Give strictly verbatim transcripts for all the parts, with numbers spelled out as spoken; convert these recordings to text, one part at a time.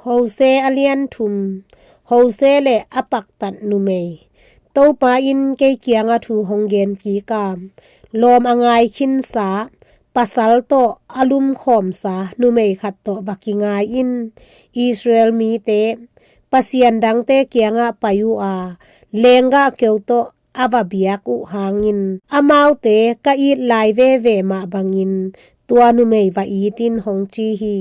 Hosea a lian thum. Hosea le a paktat numei. Topa in kei kiangah thu hong gen kik a, lawm a ngai khinsa, pasal tawh a lumkhawmsa numei khat tawh va kingai in. Israel mite, pasian dangte kiangah pai uh a, lenggah keu tawh a va biak uh hangin, amaute ka it lai veve mah bangin tua numei va it in, hong ci hi.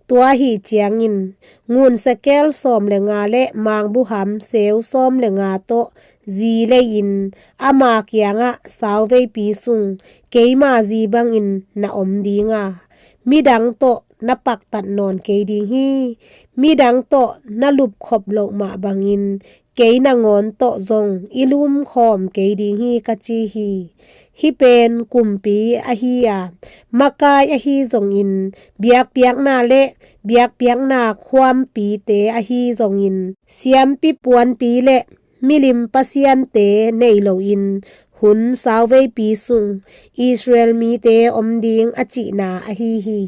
Tua ahih ciangin, ngun sekel sawm le nga le mangbuham seu sawm le nga tawh zi lei-in, ama kiangah, sauveipi sung keima zi bangin na om ding a, midang tawh na paktat nawn kei ding hi. Midang tawh na lupkhop loh mah bangin, kei nangawn tawh zong i lumkhawm kei ding hi, ka ci hi. Hih pen kumpi ahi a, makai ahi zongin, biakpiakna le biakpiakna khuampite ahi zongin, siampi puanpi le milim pasiante nei loin, hun sauveipi sung Israel mite om ding a cihna ahi hi.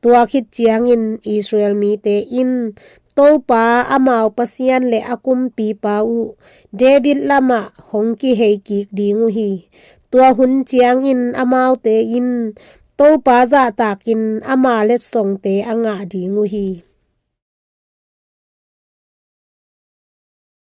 Tua khit ciangin Israel mite in Topa amau Pasian le a kumpipa uh David lamah hong kihei kik ding uh hi. Tua hun ciangin amaute in Topa zahtakin ama letsongte a ngah ding uh hi.